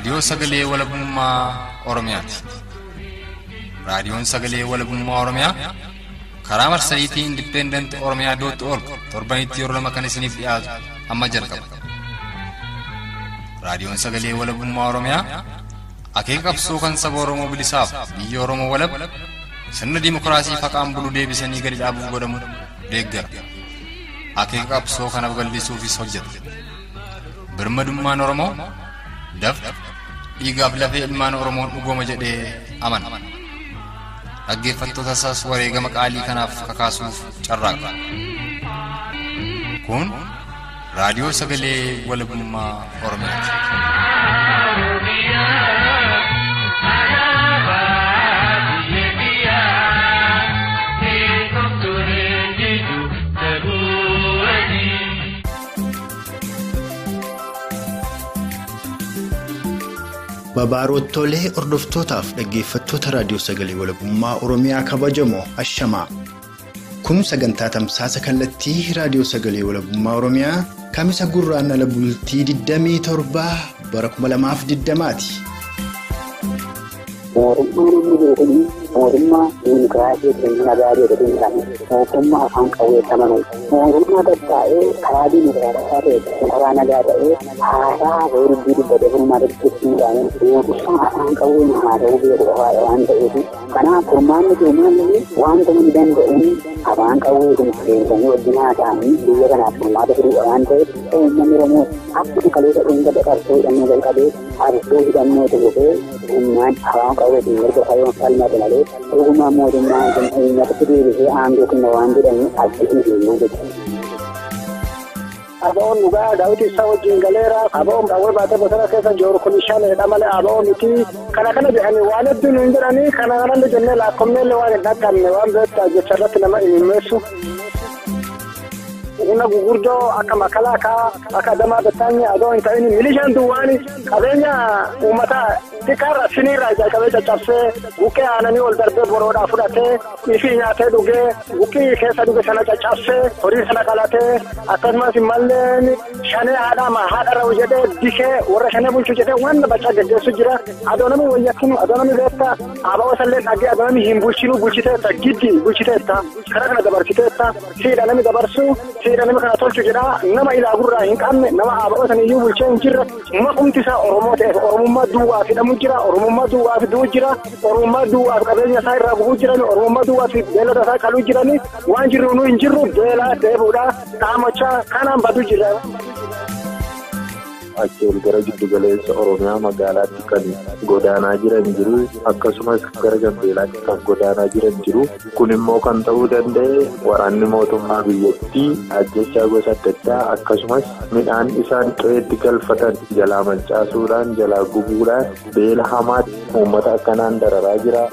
Raadiyoo Sagalee Walabummaa Oromiyaati. Raadiyoon Sagalee Walabummaa Oromiyaa karaa marsariitii Independent Oromiyaa dot org torbanitti yeroo lama kan isiniif dhiyaatu amma jalqaba. Raadiyoon Sagalee Walabummaa Oromiyaa akeeka qabsoo kan saba Oromoo bilisaaf biyya Oromoo walab sirna dimookiraasii faqaan bulu deebisanii gadi dhaabuuf godhamu deeggara. Akeeka qabsoo kana babal'isuufis hojjeta. Birmadummaan Oromoo dafqa dhiigaaf lafee ilmaan Oromoon dhugooma jedhee amana. Dhaggeeffattoota isaas wareegama qaalii kanaaf kakaasuuf carraaqa. Kun Raadiyoo Sagalee Walabummaa Oromiyaati. Babaaroottoolee hordoftootaaf dhaggeeffattoota Raadiyoo Sagalee Walabummaa Oromiyaa kabajamoo ashamaa. Kun sagantaa tamsaasa kallattii Raadiyoo Sagalee Walabummaa Oromiyaa Kamisa Gurraandhala bultii 27 bara 2020ti. Mootummaan inni jiru kun mootummaa diimokiraasii nagaa jedhu mootummaa afaan qawwee amanu mootummaa tattaa'ee karaa diimokiraataa ta'e karaa nagaa ta'ee haasaa haasa'uu dubbatee furmaata ibsuudhaan mootummaa afaan qawween haasa'uu beeku qofaadha waan ta'eef kanaaf furmaanni jiru wanta hin danda'uun afaan qawwee kun seensanii wajjin haasa'anii biyya kanaaf furmaata fiduudha waan ta'eef uummanni Oromoo akkuma kaleessa dhuunfata qabsoo hidhannoo jalqabee qabsoo hidhannoo tuqee humnaan afaan qawweetiin mirga falmate malee dhugumaan mootummaan kun uummatatti deebisee aangoo kenna waan jedhamu abdii hin jechuudha. Aba'oon dhugaa daawwitii isaa wajjin galeera. Aba'oon qawwee baatee bosona keessa jiru kun shaneedha malee aba'oo miti. Kana kana jedhanii waan hedduun hin jedhanii kana kanallee jennee lakkoofnellee waan hin dhaqqabne waan beektaa jecha irratti nama imimmeessu. Humna gurguddoo akka makalaakaa akka adamaa battaanyii adoo hin ta'in milishaan duwwaan qabeenya uummataa xiqqaarraa siniirraa jalqabee caccabsee buqqee aananii ol darbee boroodhaa fudhatee ifii nyaatee dhugee buqqii keessa dhuge sana caccabsee horii sana qalatee akkasumas malleen shanee haadhaama haadha rawu jedhee dikee warra shanee bulchu jedhee waan bacaa geggeessu jira. Adoo namni wayyakkinu adoo namni beektaa aba'oo sallee dhagee adoo namni hin bulchinu bulchiteetta giddi bulchiteetta karaa kana dabarsiteetta siidha namni dabarsu. Siidha nama kana tolchu jedhaa nama ilaa gurraa hin qabne nama aba'oo saniyyuu bulchee hin jirre maqumti isaa Oromoo ta'eef Oromummaa duwwaaf hidhamu jira Oromummaa duwwaaf du'u jira Oromummaa duwwaaf qabeenya isaa irraa gubuu jiran Oromummaa duwwaaf beellada isaa qaluu jirani waan jirru nu hin jirru beelaa deebuudha dhaamachaa kanaan baduu jira. Achi ol gara giddu galeessa Oromiyaa magaalaatti kan godaanaa jiran jiru akkasumas gara Gambeelaatti kan godaanaa jiran jiru kun immoo kan ta'uu danda'e waraanni mootummaa biyyattii ajjechaa gosa adda addaa akkasumas midhaan isaan qe'eetti galfatan jalaa mancaasuudhaan jalaa gubuudhaan beela hamaatti uummata akkanaan dararaa jira.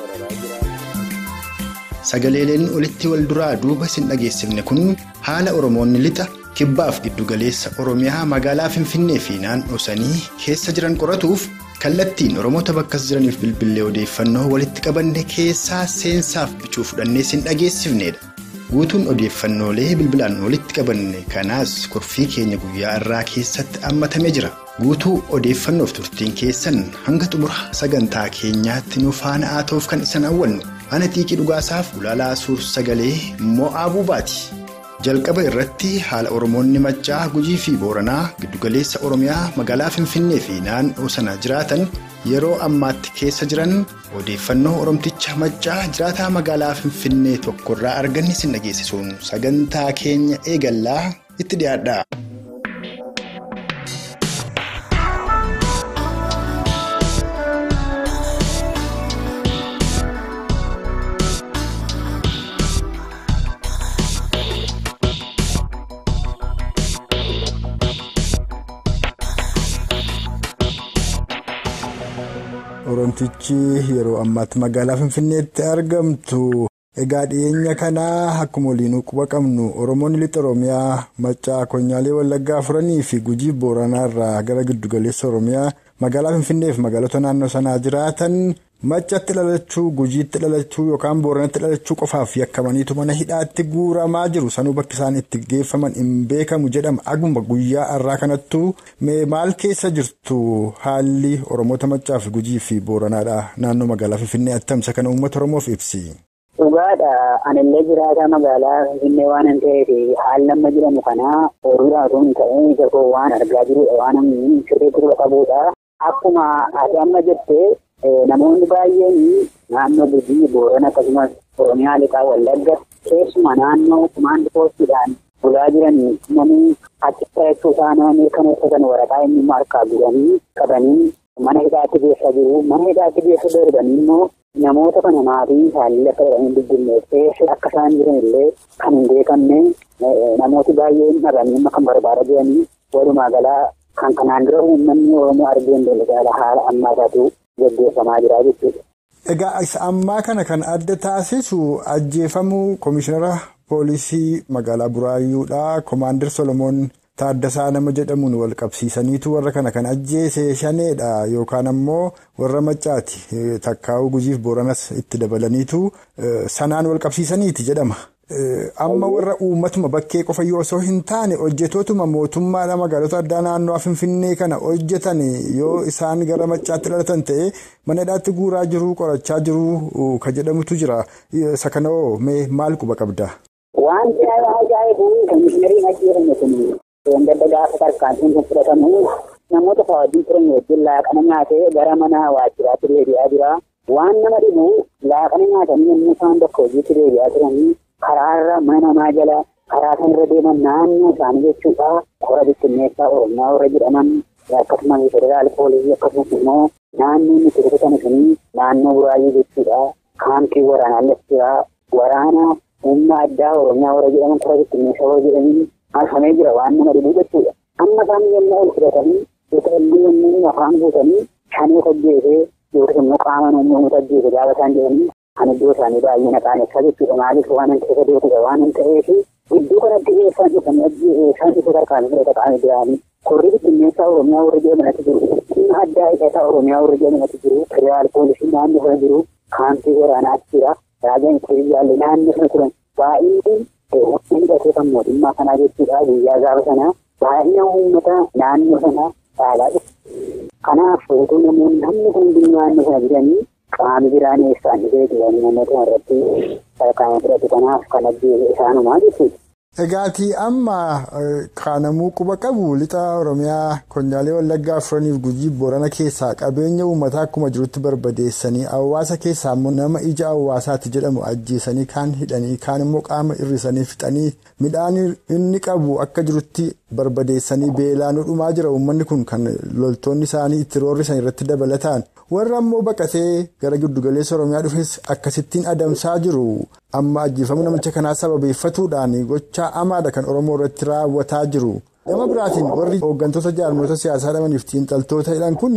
Sagaleeleen olitti wal duraa duuba isin dhageessifne kun haala Oromoonni lixa. Kibbaaf giddugaleessa Oromiyaa magaalaa Finfinnee fi naannoo sanii keessa jiran qoratuuf kallattiin Oromoota bakkas jiraniif bilbilee odeeffannoo walitti qabanne keessaa seensaaf bicuu fudhannee isin dhageessifnedha. Guutuun odeeffannoolee bilbilaan walitti qabanne kanaas kurfii keenya guyyaa irraa keessatti hammatamee jira. Guutuu odeeffannoof turtiin keessan hanga xumura sagantaa keenyaatti nu faana haa ta'uuf kan isin hawwannu. Ana Xiiqii Dhugaasaaf Ulaalaa Suur-Sagalee Mo'aa Buubaati. Jalqaba irratti haala Oromoonni Maccaa Gujii fi Booranaa giddugaleessa Oromiyaa magaalaa Finfinnee fi naannoo sana jiraatan yeroo ammaatti keessa jiran odeeffannoo Oromticha Maccaa jiraataa magaalaa Finfinnee tokkorraa arganne isin dhageessisuun sagantaa keenya eegallaa itti dhiyaadha. Oromtichi yeroo ammaatti magaalaa Finfinneetti argamtu. Egaa dhiyeenya kanaa akkuma waliinuu quba qabnu Oromoonni lixa Oromiyaa Maccaa Konyaalee Wallaggaa afuranii fi Gujii Booranaa irraa gara giddugaleessa Oromiyaa magaalaa Finfinnee fi magaalota naannoo sanaa jiraatan Maccatti dhalachuu, Gujiitti dhalachuu yookaan Booranatti dhalachuu qofaaf yakkamaniitu mana hidhaatti guuramaa jiru. Sanuu bakki isaan itti geeffaman hin beekamu jedhama. Aguma guyyaa har'aa kanattuu mee maal keessa jirtu haalli Oromoota Maccaa fi Gujii fi Booranaadha naannoo magaalaa Finfinnee attamsa kana uummata Oromoof ibsi. Dhugaadha. Anillee jiraataa magaalaa Finfinnee waan hin ta'eef haalli amma jedhamu kana oduudhaan osoo hin ta'in ija koo waan argaa jirudha. Waan sirriitti quba qabudha. Akkuma ati amma jette namoonni baay'een naannoo Gujii, Boorana akkasumas Oromiyaa Lixaa Wallagga keessumaa naannoo kumaandi poostiidhaan bulaa jiran namni achi ta'achuu isaa nama mirkaneeffatan waraqaa eenyummaa harkaa guuranii qabanii mana hidhaatti geessaa jiru. Mana hidhaatti geessu darbanii immoo namoota kana maatiin isaallee akka jedhanii dubbifne keessa akka isaan jiran illee kan hin beekamne namooti baay'een dhabanii amma kan barbaadaa jiranii walumaa galaa kan kanaan dura uummanni Oromoo argee hin beekne haala ammaa isaatu gaggeeffamaa jira jechuudha. Egaa isa ammaa kana kan adda taasisu ajjeefamuu Komishinara Poolisii magaalaa Buraayyuudha. Komaander Solomoon Taaddasaa nama jedhamuun wal qabsiisaniitu warra kana kan ajjeese shaneedha yookaan ammoo warra Maccaati. Takkaa'uu Gujiif Booranas itti dabalaniitu sanaan wal qabsiisaniiti jedhama. Amma warra uummatuma bakkee qofa yoo osoo hin taane hojjetootuma mootummaadha magaalota addaa naannoo Finfinnee kana hojjetan yoo isaan gara Maccaatti dhalatan ta'e mana hidhaatti guuraa jiru qorachaa jiru ka jedhamutu jira. Isa kana hoo mee maal quba qabda? Wanti ajaa'ibu komishinariin ajjeefame kun wanta gaafa tarkaanfiin kun fudhatamu namoota fa'aa wajjin turan wajjin laaqana nyaatee gara mana waajjiraatti deebi'aa jira. Waan nama dhibu laaqana nyaatanii yommuu isaan bakka hojiitti deebi'aa turanii karaarra mana namaa jala karaa sanarra deeman naannoo isaanii jechuudha. Kora bittinneessaa Oromiyaa warra jedhaman akkasumas federaal poolisii akkasumas immoo naannoo nuti rukutan sunii naannoo Buraayyuu jechuudha. Kaampii waraanaa jira. Waraana humna addaa Oromiyaa warra jedhaman kora bittinneessaa warra jedhaniin marfamee jira waan nama dhibuu jechuudha. Amma isaan yommuu ol fudhatanii yookaan yommuu afaan guutanii shanee hojjeesee yookiin immoo qaama namoota ajjeese gaafa isaan jedhanii kan iddoo isaanii baay'ee naqaan jechuudha. Maaliif waan hin keessa beekudha waan hin ta'eef iddoo kanatti eessaan dhufanii eessaan dhufu tarkaanfii fudhata qaama biraanii. Korri bittinneessaa Oromiyaa warra jedhamanatti jiru. Humna addaa hidhataa Oromiyaa warra jedhamanatti jiru. Federaal poolisii naannoo sana jiru. Kaampii waraanaatti jira. Raajaan itti yaalle naannoo sana turan. Baay'inni humna hidhatee kan mootummaa kanaa jechuudha. Guyyaa gaafa sanaa baay'ina uummata naannoo sana caalaa dhufu. Kanaaf utuu namoonni hammi kun naannoo sana jiranii qaamni biraan eessaan dhufee jiranii namoota irratti tarkaanfii fudhatu kanaaf kan ajjeese isaanumaa jechuudha. Egaatii amma kaanamuu quba qabu lixa Oromiyaa konyaalee Wallaggaa afraniif Gujii Boorana keessaa qabeenya uummataa akkuma jirutti barbadeessanii hawaasa keessaa immoo nama ija hawaasaati jedhamu ajjeesanii kaan hidhanii kaan immoo qaama hir'isanii fixanii midhaan inni qabu akka jirutti barbadeessanii beelaan dhumaa jira. Uummanni kun kan loltoonni isaanii itti roorrisan irratti dabalataan warra immoo baqatee gara giddugaleessa Oromiyaa dhufes akkasittiin adamsaa jiru. Amma ajjeefamuu namicha kanaa sababeeffatuudhaan gochaa hamaadha kan Oromoo irratti raawwataa jiru. Gama biraatiin warri hooggantoota jaarmoota siyaasaa dhabaniif xiinxaltoota jedhan kun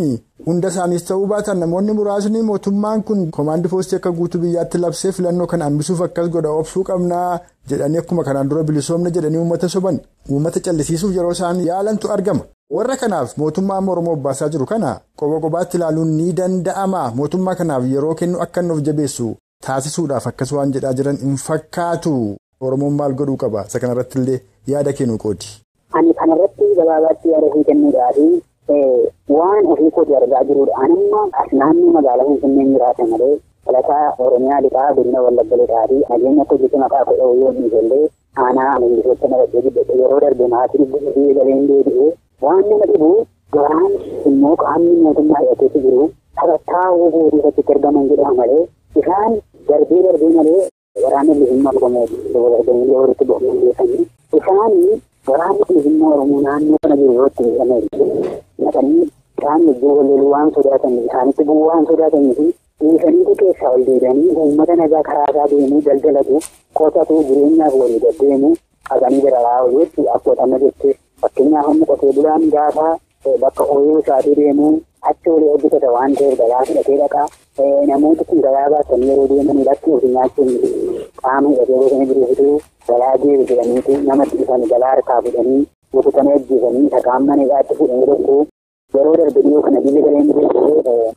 hunda isaaniis ta'uu baatan namoonni muraasni mootummaan kun koomaandii poostii akka guutuu biyyaatti labsee filannoo kana hambisuuf akkas godha obsuu qabnaa jedhanii akkuma kanaan dura bilisoomne jedhanii uummata soban uummata callisiisuuf yeroo isaan yaalantu argama. Warra kanaaf mootummaa amma Oromoo baasaa jiru kana qoba qobaatti ilaaluun ni danda'ama. Mootummaa kanaaf yeroo kennu akka inni of jabeessu taasisuudhaaf akkas waan jedhaa jiran hin fakkaatu. Oromoon maal godhuu qaba? Isa kanarratti illee yaada kennuu qoodi. Ani kanarratti gabaabaatti yaada ofii kennuudhaafi waan ofii kooti argaa jirudha. Ani amma as naannoo magaalaa Finfinnee jiraata malee dhalataa Oromiyaa lixaa godina Wallagga lixaafi nageenya akka hojjete maqaa godhuu yoo dhiisellee aanaa leenjisoota mallattoo guddate yeroo darbe maatii dhibbu fi galeen deebi'ee waan nama dhibu garaan immoo qaamni mootummaa hidhateetu jiru taphataa guutuu irratti argaman jedhama malee isaan darbee darbee malee waraanni bilisummaa Oromoo darbanii walitti bu'anii isaanii waraanni bilisummaa Oromoo naannoo kana jiru yoo itti naqanii isaan iddoo wal waan sodaataniif isaanitti bu'uu waan sodaataniif dhiisaniitu keessaa ol deebi'anii uummata nagaa karaa isaa deemuu daldalatu qotatu jireenyaaf walii deddeemu qabanii dararaa oolu jechuudha. Akkuma jettee fakkeenyaaf amma qotee bulaan gaafa bakka ooyiruu isaatii deemu achi olii hojjetata waan ta'eef galaa fudhatee dhaqaa. Namooti kun galaa baatanii yeroo deeman lakki ofii nyaachuun qaama hidhatee bosona jiruufitu galaa geeru jedhaniitu namatti dhufanii galaa harkaa fuudhanii rukutanii ajjeesanii isa kaan mana hidhaatti fuudhanii tokko Yeroo darbe dhiyoo kana biyya galeen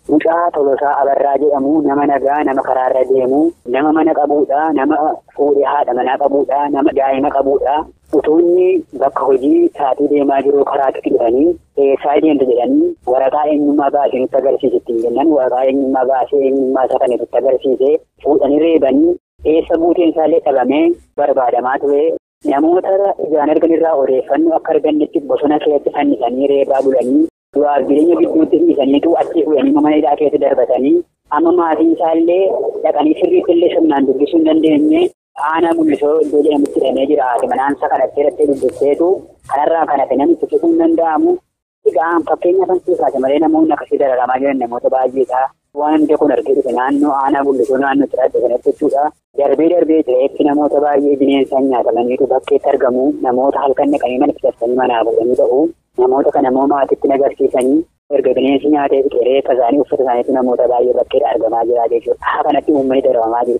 mucaa Tolosaa Abarraa jedhamu nama nagaa, nama karaarra deemu, nama mana qabuudha, nama fuudhee haadha manaa qabuudha, nama daa'ima qabuudha. Utuunni bakka hojii saatii deemaa jiru karaatti dhufanii eessaa deemtu jedhanii waraqaa eenyummaa baasee nutti agarsiise ittiin jennan waraqaa eenyummaa baasee eenyummaa isa kana nutti agarsiise fuudhanii reebanii eessa buuteen isaallee dhabamee barbaadamaa ture. Namoota ijaan argan irraa odeeffannoo akka argannetti bosona keessatti fannisanii reebaa bulanii du'aaf jireenya gidduutti dhiisaniitu achi fuudhanii mana hidhaa keessa darbatanii amma maatiin isaallee dhaqanii sirriitti illee sirnaan dubbisuu hin dandeenye. Aanaa mul'isoo iddoo jedhamutti hidhamee jira. Haati manaansa kanatti irratti dubbiseetu kanarraa kanatti namni tuquu hin danda'amu. Egaa fakkeenya kan siif malee namoonni akkasii dararamaa jiran namoota baay'eedha. Waan hundi kun argee dhufe naannoo aanaa mul'isoo naannoo jiraatu kanatti jechuudha. Darbee darbee reeffi namoota baay'ee bineensaan nyaatamaniitu bakkeetti argamu. Namoota halkan dhaqanii mana filatanii manaa fuudhanii ba'u. Namoota kana immoo maatiitti agarsiisanii erga bineensi nyaatee reeffa isaanii uffata isaaniitu namoota baay'ee bakkeedha argamaa jira jechuudha. Haa kanatti uummanni dararamaa jiru.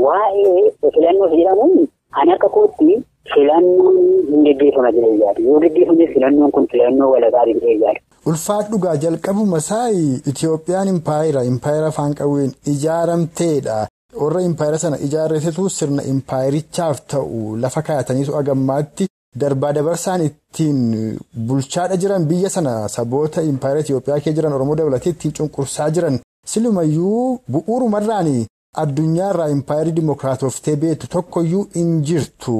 Waa'ee filannoo jedhamuun ani akka kootti filannoon hin geggeeffama jedhee yaadu. Yoo geggeeffames filannoon kun filannoo walabaa jedhee yaadu. Ulfaat dhugaa jalqabuma saayi Itiyoophiyaan impaayera afaan qawween ijaaramteedha. Warra impaayera sana ijaarratetu sirna impaayerichaaf ta'u lafa kaayataniitu agammaatti darbaa dabarsaan ittiin bulchaadha jiran biyya sana saboota impaayera Itiyoophiyaa kee jiran Oromoo dabalatee ittiin cunqursaa jiran silumayyuu bu'uurumarraani. Addunyaarraa impaayerri dimookiraatoftee beektu tokkoyyuu hin jirtu.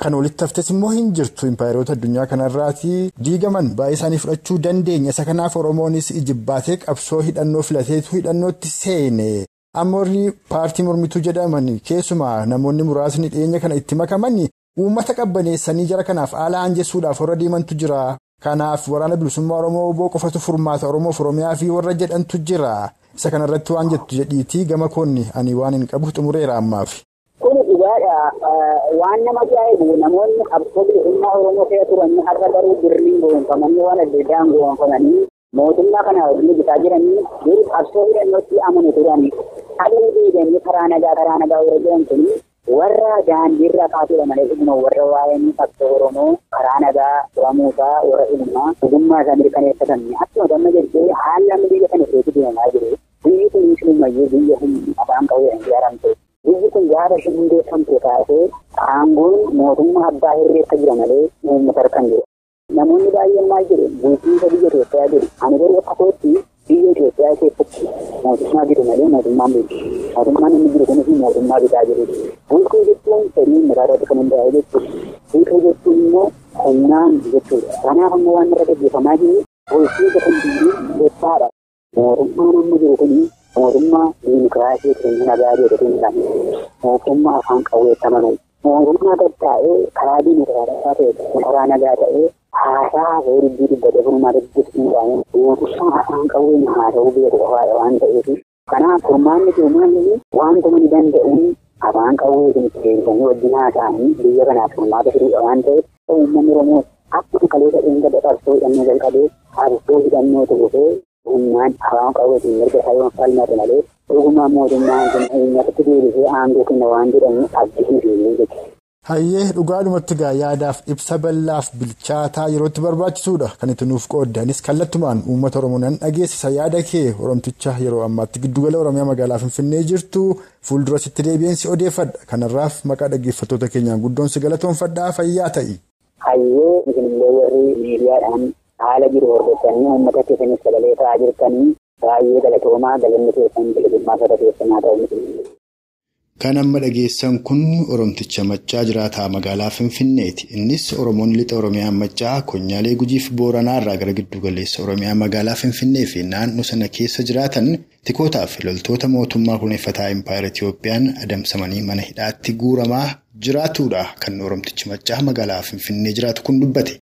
Kan walitti haftes immoo hin jirtu. Impaayeroota addunyaa kanarraati diigaman baay'ee isaanii fudhachuu dandeenya. Isa kanaaf Oromoonis ijibbaatee qabsoo hidhannoo filateetu hidhannootti seene. Amma warri paartii mormituu jedhaman keessumaa namoonni muraasni dhiyeenya kana itti makaman uummata qabbaneessanii jara kanaaf haala aanjessuudhaaf warra deemantu jira. Kanaaf waraana bilisummaa Oromoo obbo qofatu furmaata Oromoof Oromiyaa fi warra jedhantu jira. Isa kanarratti waan jettu jedhiitii gama koonni ani waan hin qabu xumureera ammaaf. Kun dhugaadha. Waan nama ajaa'ibu namoonni qabsoo bilisummaa Oromoo keessa turan har'a garuu birriin goonfamanii waan adda addaan goonfamanii mootummaa kana wajjin bitaa jiranii dur qabsoo hidhannootti amanu turan. Haalli deebi'anii karaa nagaa warra jiran kun warra daandiirra kaasuudha malee dhuguma warra waa'een qabsoo Oromoo karaa nagaa turamuusaa warra dhugummaa dhugummaa isaa mirkaneeffatan akkuma damma jettee haala amma biyya kana keessatti deemaa jiru. Biyyi kun silumayyuu biyya humni afaan qawween ijaaramte. Biyyi kun gaafa isheen hundeeffamte kaasee aangoon mootummaa abbaa hirreessa jira malee uummata harka hin jiru. Namoonni baay'een maal jedhu bulchiinsa biyya Itoophiyaa jedhu. Ani garuu akka kootti biyya Itoophiyaa keessatti mootummaa jiru malee mootummaan bulchu. Mootummaan inni jiru kunis mootummaa bitaa jiru. Bulchuu jechuun fedhii uummataa irratti kan hundaa'e jechuudha. Bulchuu jechuun immoo humnaan jechuudha. Kanaaf ammoo waan irra gaggeeffamaa jiru bulchiinsa kan biyyi jechaadha. Mootummaan amma jiru kun mootummaa diimokiraasii kan nagaa jedhu kan mootummaa afaan qawweetti amanu. Mootummaa tattaa'ee karaa diimokiraatawaa ta'e karaa nagaa ta'ee haasaa hedduu dubbatee furmaata dubbisuudhaan mootummaa afaan qawween haasa'uu beeku qofaadha waan ta'eef. Kanaaf furmaanni jiru maalli waantuma ni danda'uun afaan qawweetiin itti deebisanii wajjin haasa'anii biyya kanaaf furmaata fiduudha waan ta'eef uummanni Oromoo akkuma kaleessa dheengadda qabsoo hidhannoo jalqabee qabsoo hidhannootu dhufee humnaan afaan qawweetiin mirga isaa yoo falmate malee dhugumaan mootummaan kun uummatatti deebisee aangoo kenna waan jedhamu abdii hin jechuudha. Hayyee dhugaadhumatti gaa yaadaaf ibsa bal'aaf bilchaataa yerootti barbaachisuudha kan itti nuuf qooddanis kallattumaan uummata Oromoo nan dhageessisa yaada kee Oromticha yeroo ammaatti giddugala Oromiyaa magaalaa Finfinnee jirtu fuuldura sitti deebi'eensi odeeffadha. Kanarraaf maqaa dhaggeeffattoota keenyaan guddoon si galatoonfadhaa fayyaa ta'i. Hayyee isinillee warri miidiyaadhaan haala jiru hordoftanii uummata keessanis sagalee ta'aa jirtanii baay'ee galatoomaa galanni keessan bilisummaa saba keessanaa ta'u. Kan amma dhageessan kun Oromticha Maccaa jiraataa magaalaa Finfinneeti. Innis Oromoon lixa Oromiyaa Maccaa Konyaalee Gujiif Booranaa irraa gara giddugaleessa Oromiyaa magaalaa Finfinnee fi naannoo sana keessa jiraatan tikootaa fi loltoota mootummaa kunuunfataa Impaayera Itiyoophiyaan adamsamanii mana hidhaatti guuramaa jiraatudha. Kan Oromtichi Maccaa magaalaa Finfinnee jiraatu kun dubbate.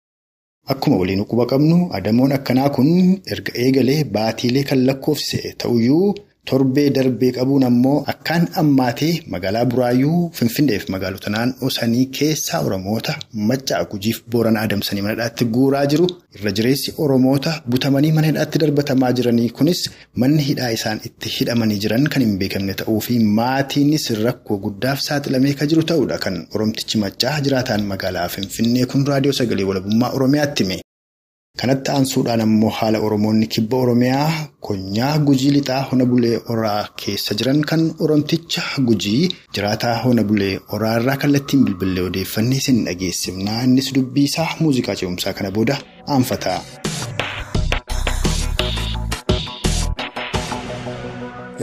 Akkuma waliin quba qabnu adamoon akkanaa kun erga eegalee baatiilee kan lakkoofsise ta'uyyuu torbee darbee qabuun ammoo akkaan ammaatee magaalaa Buraayyuu Finfinneef magaalota naannoo sanii keessaa Oromoota Maccaa Gujiif Booranaa adamsanii mana hidhaatti guuraa jiru. Irra jireessi Oromoota butamanii mana hidhaatti darbatamaa jiranii kunis manni hidhaa isaan itti hidhamanii jiran kan hin beekamne ta'uu fi maatiinis rakkoo guddaaf saaxilamee kan jiru ta'uudha kan Oromtichi Maccaa jiraataan magaalaa Finfinnee kun raadiyoo sagalee walabummaa Oromiyaatti hime. Kanatti aansuudhaan ammoo haala Oromoonni kibba Oromiyaa konyaa Gujii lixaa Hona Bulee Horaa keessa jiran kan Oromticha Gujii jiraataa Hona Bulee Horaa irraa kallattiin bilbilee odeeffannee isin dhageessifna. Innis dubbii isaa muuziqaa ce'umsaa kana booda aanfata.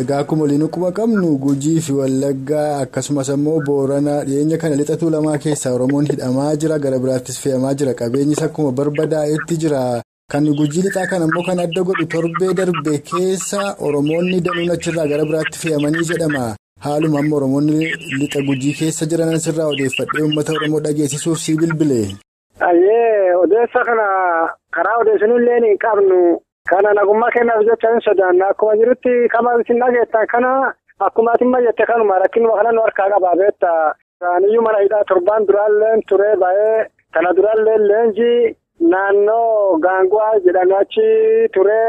Egaa akkuma waliin quba qabnu Gujii fi Wallaggaa akkasumas ammoo Booranaa dhiyeenya kana lixa Tuulamaa keessaa Oromoon hidhamaa jira. Gara biraattis fe'amaa jira. Qabeenyis akkuma barbadaa'etti jira. Kan Gujii lixaa kan ammoo kan adda godhu torbee darbe keessa Oromoonni danuun achirraa gara biraatti fe'amanii jedhama. Haaluma amma Oromoonni lixa Gujii keessa jiran asirraa odeeffadhee uummata Oromoo dhageessisuuf sii bilbile. Ayyee odeessa kana karaa odeessinullee hin qabnu. Kana nagummaa kennaaf jecha hin sodaanna. Akkuma jirutti kama isin dhageettan kana akkuma atimma jette kanuma rakkinuma kana nu harkaa qabaa beektaa. Aniyyuu mana hidhaa torbaan duraallee ture ba'ee kana duraallee leenjii naannoo gaanguwaa jedhamu achi ture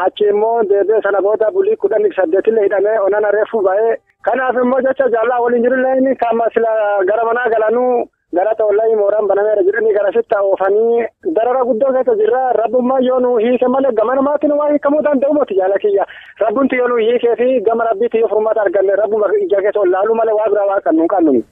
achi immoo deebi'ee sana booda bulii 18 illee hidhamee onana reefu ba'ee. Kanaaf immoo jecha jaallaa waliin jirullee inni kama sila gara manaa galanuu. Gara tollaa mooraan banameera jedhanii gara sitti oofanii darara guddoo keessa jirra. Rabbummaa yoo nu hiike malee gama namaatti nu waa hiikamuu danda'u miti jaala kiyya. Rabbumti yoo nu hiikee fi gama rabbiitti yoo furmaata arganne rabbuma ija keessa ol laaluu malee waa biraa waa kan nu qabnu.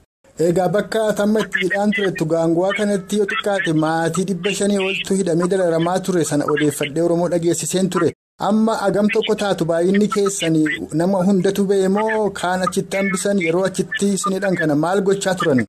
Egaa bakka tamma itti hidhaan turettu gaanguwaa kanatti yoo xiqqaate maatii 500 oltu hidhamee dararamaa ture sana odeeffadhee Oromoo dhageessiseen ture. Amma agam tokko taatu baay'inni keessanii nama hundatu ba'e moo kaan achitti hambisan yeroo achitti isin hidhan kana maal gochaa turan?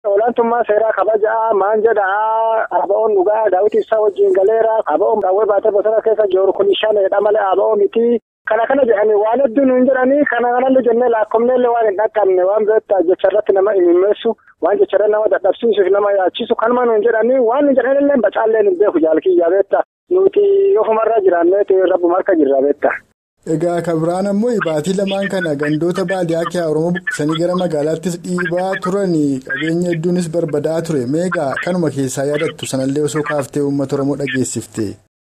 Olaantummaa seeraa kabajaa maan jedhaa ABO'n dhugaa daawwitii isaa wajjin galeera ABO'n qawwee baatee bosona keessa jiru kun shaneedha malee ABO miti. Kana kana jedhanii waan hedduu nuun jedhanii kana kanallee jennee lakkoofnellee waan hin dhaqqabne waan beektaa jecha irratti nama imimmeessu waan jecha irratti nama dadhabsiisuuf nama yaachisu kanuma nuun jedhanii waan nuun jedhanillee bacaallee hin beeku jaalkiyyaa beektaa nuti ofumarraa jiraanneeti rabbuma harka jirra beektaa. Egaa kabiraan ammoo baatii lamaan kana gandoota baadiyyaa keessaa Oromoo buqqisanii gara magaalaattis dhiibaa turanii qabeenya hedduunis barbadaa ture. Meegaa kanuma keessaa yaadattu sanallee osoo kaaftee uummata Oromoo dhageessifte.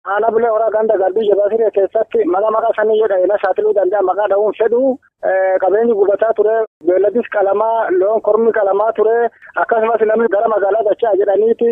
Haala Bulee Horaa ganda garbii jabaa siree keessatti maqaa sanii yoo dhahina saaxiluu danda'a maqaa dha'uun fedhu qabeenyi gubataa ture beelladis qalamaa loon kormi qalamaa ture akkasumas namni gara magaalaa dachaa jedhaniiti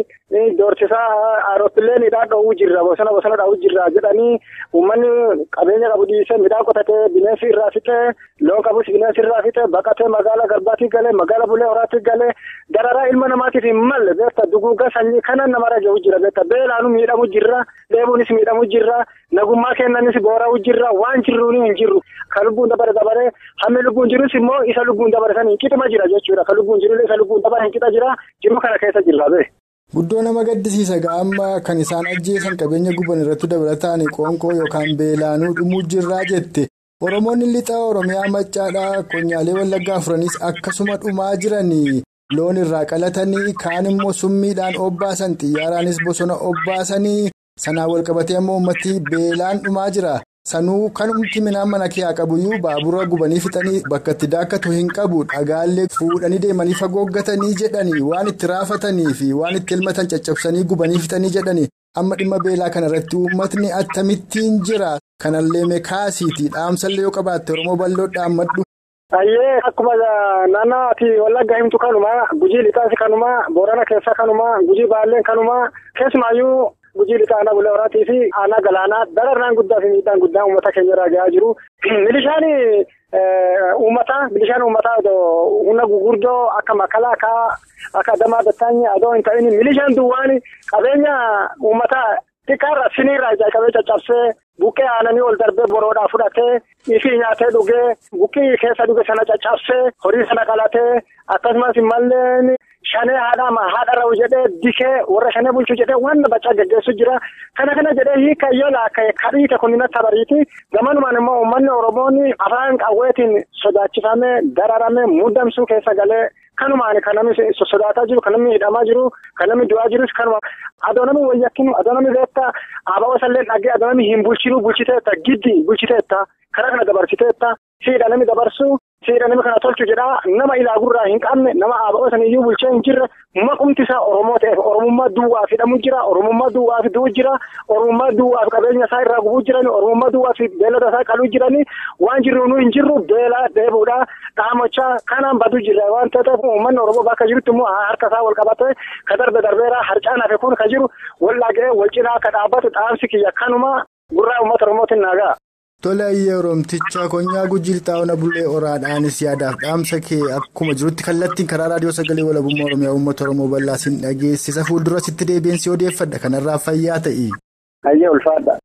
doorsisaa aerooppileen hidhaan dha'uu jirra bosona dha'uu jirra jedhanii uummanni qabeenya qabu dhiisee midhaan qotatee bineensi irraa fixee loon qabus bineensi irraa fixee baqatee magaalaa garbaatii galee magaalaa Bulee Horaatti galee dararaa ilma namaatiif hin malle beekta duguugga sanyii kana namarra gahu jira beekta beelaanu miidhamu jirra dheebuunis miidhamu jirra nagummaa kennanis boora'u jirra waan jirruun hin jirru kan lubbuun dabare dabare hammi lubbuun jirus immoo isa lubbuun dabare san hin qixuma jira jechuudha kan lubbuun jirullee isa lubbuun dabare hin qixa jira jiru kana keessa jirra bee. Guddoo nama gaddisiisa amma kan isaan ajjeesan qabeenya guban irratti dabalataan qoonqoo yookaan beelaanuu dhumuu jirraa jette Oromoonni lixa Oromiyaa Maccaadhaa konyaalee Wallaggaa afuranis akkasuma dhumaa jiranii. Loon irraa qalatanii kaan immoo summiidhaan obbaasan xiyyaaraanis bosona obbaasanii sanaan walqabatee ammoo uummati beelaan dhumaa jira. Sanuu kanumti midhaan mana kee qabuyyuu baabura gubanii fixanii bakka itti daakkatu hin qabu dhagaallee fuudhanii deemanii fagooggatanii jedhanii waan itti raafatanii fi waan itti elmatan caccabsanii gubanii fixanii jedhanii amma dhimma beelaa kanarratti uummatni akkamittiin jira. Kanallee meekaasiitii dhaamsallee yoo qabaatte Oromoo bal'oo dhaammadhu. Ayyee akkuma naannoo ati Wallaggaa himtu kanuma Gujii lixaas kanuma Boorana keessa kanuma Gujii Baalleen kanuma keessumaayyuu Gujii lixaa aanaa Bulee Horaatii fi aanaa Galaanaa dararraan guddaa fi miidhaan guddaan uummata keenya irraa gahaa jiru. Milishaan uummataa humna gurguddoo akka makalaakaa akka adamaa battaanyii adoo hin ta'in milishaan duwwaan qabeenya uummataa xiqqaarraa siniirraa jalqabee caccabsee buqqee aananii ol darbee boroodhaa fudhatee ifii nyaatee dhugee buqqii keessa dhuge sana caccabsee horii sana qalatee akkasumas malleen shanee haadha ra'u jedhee dikee warra shanee bulchu jedhee waan bacaa geggeessu jira. Kana kana jedhee hiika yoo laakkaa'e kadhiite kunnina tabariiti. Gamanumaan immoo uummanni Oromoon afaan qawweetiin sodaachifamee dararamee muddamsuu keessa galee kanumaan kan namni sodaataa jiru, kan namni hidhamaa jiru, kan namni du'aa jirus kanuma. Adoo namni wayyakkinu, adoo namni beektaa, aba'oo sallee dhagee adoo namni hin bulchinuu bulchiteetta, giddi bulchiteetta, karaa kana dabarsiteetta, siidha namni dabarsu, siidha namni kana tolchu jedhaa nama ilaa gurraa hin qabne, nama aba'oo saniyyuu bulchee hin jirre, Maqumti isaa Oromoo ta'eef Oromummaa duwwaaf hidhamu jira. Oromummaa duwwaaf du'u jira. Oromummaa duwwaaf qabeenya isaa irraa gubuu jirani. Oromummaa duwwaaf beellada isaa qaluu jirani. Waan jirru nu hin jirru beelaa deebi'uudha. Dhaamachaa kanaan badu jira waan ta'eef uummanni Oromoo bakka jirutti immoo harka isaa wal qabatee ka darbe darbeera harcaan hafe kun ka jiru wal dhaga'ee wal cinaa akka dhaabbatu dhaamsi kiyya kanuma gurraa uummata Oromootiin naagaa. Tole ayyee Oromtichaa Konyaa Gujii Lixaa Ona Bulee Oraadhaanis yaadaaf dhaamsa kee akkuma jirutti kallattiin karaa raadiyoo sagalee walabummaa Oromiyaa uummata Oromoo bal'aa siin dhageessisa. Fuuldura sitti deebiin si odeeffadha. Kanarraa fayyaa ta'i. Ayyee ulfaadha.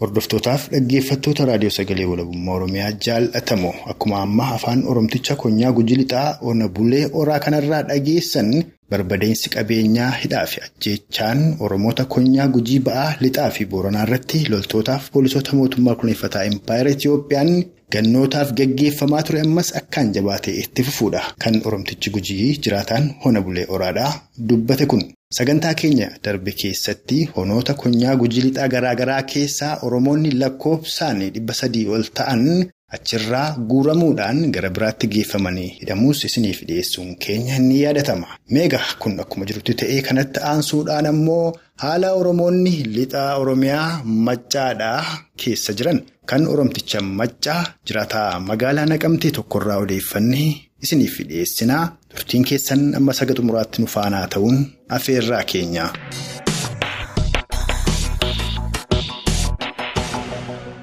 Hordoftootaaf dhaggeeffattoota raadiyoo sagalee walabummaa Oromiyaa jaallatamoo akkuma ammaa afaan Oromtichaa Konyaa Gujii Lixaa Ona Bulee Oraa kanarraa dhageessan barbadeensi qabeenyaa hidhaa fi ajjeechaan Oromoota Konyaa Gujii ba'aa lixaa fi Booranaa irratti loltootaaf poolisoota mootummaa kunuunfataa Impaayera Itiyoophiyaan gannootaaf geggeeffamaa ture ammas akkaan jabaatee itti fufuudha. Kan Oromtichi Gujii jiraataan Ona Bulee Oraadhaa dubbate kun. Sagantaa keenya darbe keessatti honoota Konyaa Gujii Lixaa garaagaraa keessaa Oromoonni lakkoofsaan 300 ol ta'an achirraa guuramuudhaan gara biraatti geeffamanii hidhamuus isiniif dhiyeessuun keenya ni yaadatama. Meegaa kun akkuma jirutti ta'ee kanatti aansuudhaan ammoo haala Oromoonni lixaa Oromiyaa Maccaadhaa keessa jiran kan Oromticha Maccaa jiraataa magaalaa Naqamtee tokkorraa odeeffannee isiniif dhiyeessinaa. Turtiin keessan amma saga xumuraatti nu faanaa ta'uun afeerraa keenya.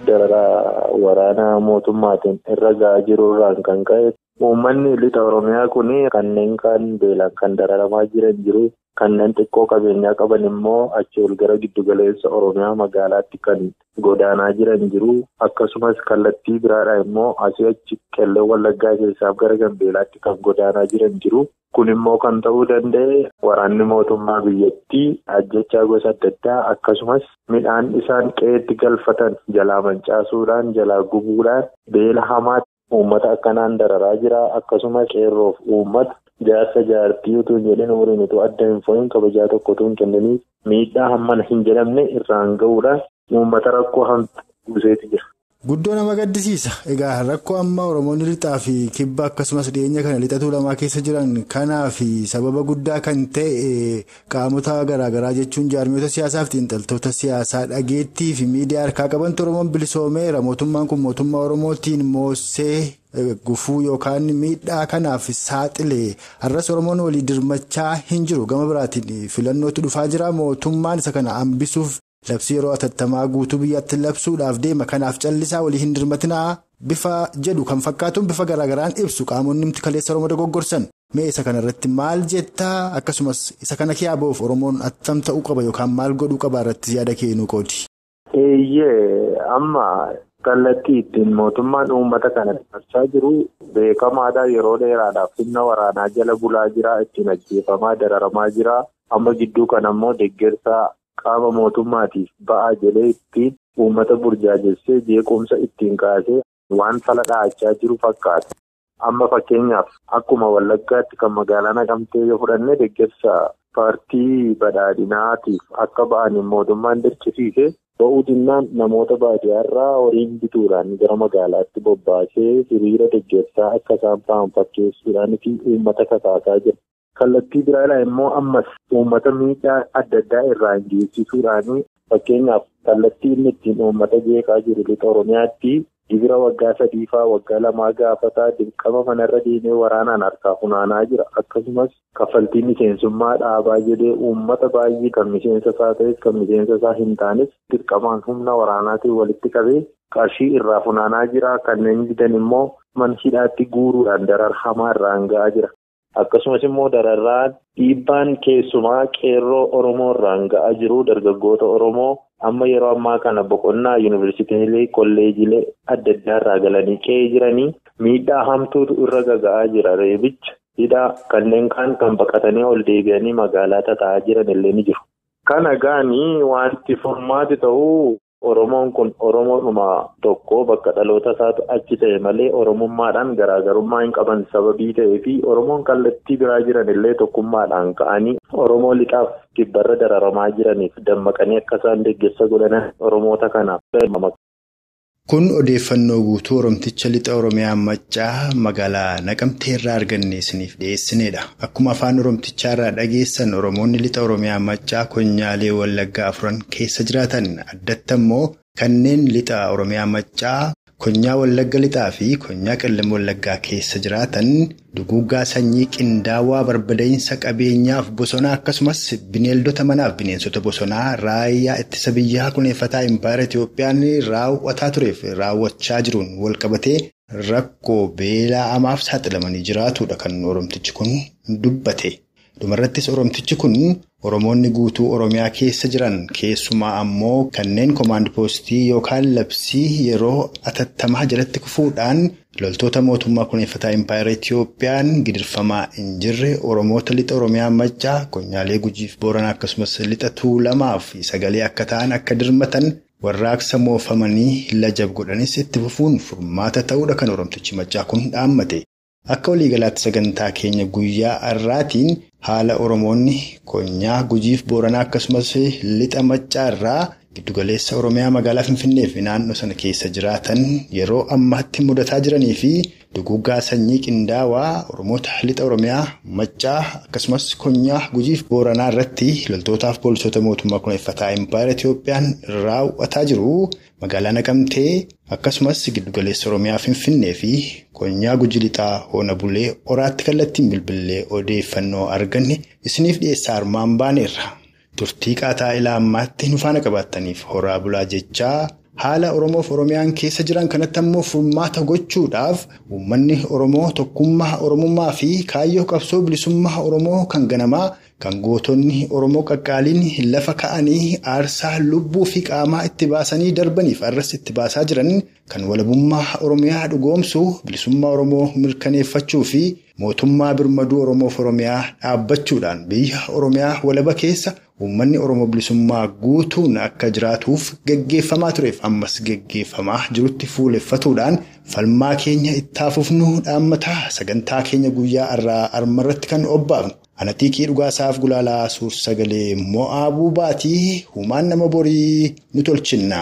Dararaa waraana mootummaatiin irra ga'aa jiru irraan kan ka'e uummanni lixa Oromiyaa kun kanneen kaan beelaan kan dararamaa jiran jiru. Kanneen xiqqoo qabeenyaa qaban immoo achi ol gara giddugaleessa Oromiyaa magaalaatti kan godaanaa jiran jiru. Akkasumas kallattii biraadhaa immoo asii achi qellem Wallaggaa keessaaf gara Gambeelaatti kan godaanaa jiran jiru. Kun immoo kan ta'uu danda'e waraanni mootummaa biyyattii ajjechaa gosa adda addaa akkasumas midhaan isaan qe'eetti galfatan jalaa mancaasuudhaan jalaa gubuudhaan beela hamaatti uummata akkanaan dararaa jira. Akkasumas qeerroof uummata jaarsa jaartii utuu hin jedhin umriin utuu adda hin fo'in kabajaa tokko utuu hin kenniniif miidhaa hammana hin jedhamne irraan ga'uudhaan uummata rakkoo hamtuu buuseeti jira. Guddoo nama gaddisiisa. Egaa rakkoo amma Oromoonni lixaa fi kibba akkasumas dhiyeenya kana lixatuu lamaa keessa jiran kanaaf sababa guddaa kan ta'e qaamota garaagaraa jechuun jaarmiyoota siyaasaa fi xiinxaltoota siyaasaa dhageettii fi miidiyaa harkaa qabantu Oromoon bilisoomeera. Mootummaan kun mootummaa Oromootiin moosee gufuu yookaan miidhaa kanaaf saaxilee har'as Oromoon walii dirmachaa hin jiru. Gama biraatiin filannootu dhufaa jira. Mootummaan isa kana hambisuuf labsii yeroo atattamaa guutuu biyyaatti labsuudhaaf deema. Kanaaf callisaa walii hin dirmatinaa bifa jedhu kan fakkaatuun bifa garaagaraan ibsu qaamonni kaleessa Oromoo dogoggorsan. Mee isa kanarratti maal jettaa? Akkasumas isa kana kiyaa ba'uuf Oromoon attam ta'uu qaba yookaan maal godhuu qaba irratti yaada kennuu qoodi? Eeyyee amma kallattii ittiin mootummaan uummata kana dabarsaa jiru beekamaadha. Yeroo dheeraadhaaf humna waraanaa jala bulaa jira. Ittiin ajjeefamaa dararamaa jira. Amma gidduu kana immoo deeggarsa qaama mootummaatiif ba'aa jedhee ittiin uummata burjaajessee jeequmsa ittiin kaasee waan fala dhahachaa jiru fakkaata. Amma fakkeenyaaf akkuma Wallaggaatti kan magaalaa Naqamtee yoo fudhanne deeggarsa paartii badhaadhinaatiif akka ba'an mootummaan dirqisiise ba'uu dinnaan namoota baadiyyaarraa horiin bituudhaan gara magaalaatti bobbaasee hiriira deeggarsaa akka isaan ba'an fakkeessuudhaan fi uummata kakaasaa jira. Kallattii biraadhaa immoo ammas uummata miidhaa adda addaa irraan geessisuudhaan fakkeenyaaf kallattii inni ittiin uummata jeeqaa jiru lixa Oromiyaatti gibira waggaa 3 faa waggaa 2 gaafataa dirqama manarra deemee waraanaan harkaa funaanaa jira. Akkasumas kaffaltii miseensummaa dhaabaa jedhee uummata baay'ee kan miseensa isaa ta'es kan miseensa isaa hin taanes dirqamaan humna waraanaatiin walitti qabee qarshii irraa funaanaa jira. Kanneen didan immoo mana hidhaatti guuruudhaan darar hamaa irraan ga'aa jira. Akkasumas immoo dararraan dhiibbaan keessumaa qeerroo Oromoo irraan ga'aa jiru dargaggoota Oromoo amma yeroo ammaa kana boqonnaa yuunivarsiitiilee kolleejiilee adda addaa irraa galanii qe'ee jiranii miidhaa hamtuutu irra gaga'aa jira. Reebicha hidhaa kanneen kaan kan baqatanii ol deebi'anii magaalaa tataa'aa jiran illee ni jiru. Kana gaanii wanti furmaati ta'uu Oromoon kun Oromoodhuma tokko bakka dhaloota isaatu achi ta'e malee Oromummaadhaan garaagarummaa hin qaban sababii ta'ee fi Oromoon kallattii biraa jiran illee tokkummaadhaan ka'anii Oromoo lixaaf kibbarra dararamaa jiraniif dammaqanii akka isaan deeggarsa godhanan Oromoota kanaaf. Kun odeeffannoo guutuu Oromticha lixa Oromiyaa Maccaa magaalaa Naqamtee irraa arganne isiniif dhiyeessinedha. Akkuma afaan Oromtichaa irraa dhageessan Oromoonni lixa Oromiyaa Maccaa konyaalee Wallaggaa afuran keessa jiraatan addatti immoo kanneen lixa Oromiyaa Maccaa konyaa Wallagga lixaa fi konyaa Qellem Wallaggaa keessa jiraatan duguuggaa sanyii qindaawaa barbadaa'insa qabeenyaaf bosonaa akkasumas bineeldota manaaf bineensota bosonaa raayyaa ittisa biyyaa kuneeffataa impaayera Itiyoophiyaan raawwataa tureef raawwachaa jiruun walqabatee rakkoo beelaa amaaf saaxilamanii jiraatudha kan Oromtichi kun dubbate. Dhumarrattis Oromtichi kun Oromoonni guutuu Oromiyaa keessa jiran keessumaa ammoo kanneen koomaand poostii yookaan labsii yeroo atattamaa jalatti kufuudhaan loltoota mootummaa kuneeffataa impaayera Itiyoophiyaan gidirfamaa hin jirre Oromoota lixa Oromiyaa Maccaa konyaalee Gujiif Booranaa akkasumas lixa Tuulamaa fi sagalee akka ta'an akka dirmatan warraaqsa moofamanii lajab godhanis itti fufuun furmaata ta'uudha kan Oromtichi Maccaa kun dhaammate. Akka waliigalaatti sagantaa keenya guyyaa har'aatiin haala Oromoonni konyaa Gujiif Booranaa akkasumas lixa Maccaa irraa giddugaleessa Oromiyaa magaalaa Finfinnee fi naannoo sana keessa jiraatan yeroo ammaatti mudataa jiranii fi duguuggaa sanyii qindaawaa Oromoota lixa Oromiyaa Maccaa akkasumas konyaa Gujiif Booranaa irratti loltootaaf poolisoota mootummaa kuneeffataa impaayera Itiyoophiyaan raawwataa jiru. Magaalaa Naqamtee akkasumas giddugaleessa Oromiyaa Finfinnee fi konyaa Guji lixaa Hoona Bulee Horaatti kallattiin bilbilee odeeffannoo arganne isiniif dhiyeessaa armaan baaneerra. Turtii qaataa ilaa ammaatti nu faana qabaattaniif horaa bulaa jechaa haala Oromoof Oromiyaan keessa jiran kanatti ammoo furmaata gochuudhaaf uummanni Oromoo tokkummaa Oromummaa fi kaayyoo qabsoo bilisummaa Oromoo kan ganamaa kan gootonni Oromoo qaqqaaliin lafa ka'anii aarsaa lubbuu fi qaamaa itti baasanii darbaniif arras itti baasaa jiran kan walabummaa Oromiyaa dhugoomsuu bilisummaa Oromoo mirkaneeffachuu fi mootummaa birmaduu Oromoof Oromiyaa dhaabbachuudhaan biyya Oromiyaa walaba keessa uummanni Oromoo bilisummaa guutuun akka jiraatuuf geggeeffamaa tureef ammas geggeeffamaa jirutti fuuleffatuudhaan falmaa keenya itti fufnu dhaammataa sagantaa keenya guyyaa har'aa armarratti kan obbaafnu. Anatiikii dhugaasaaf gulaalaa suur sagalee mo'aa buubaatii humaan nama borii nu tolchinna.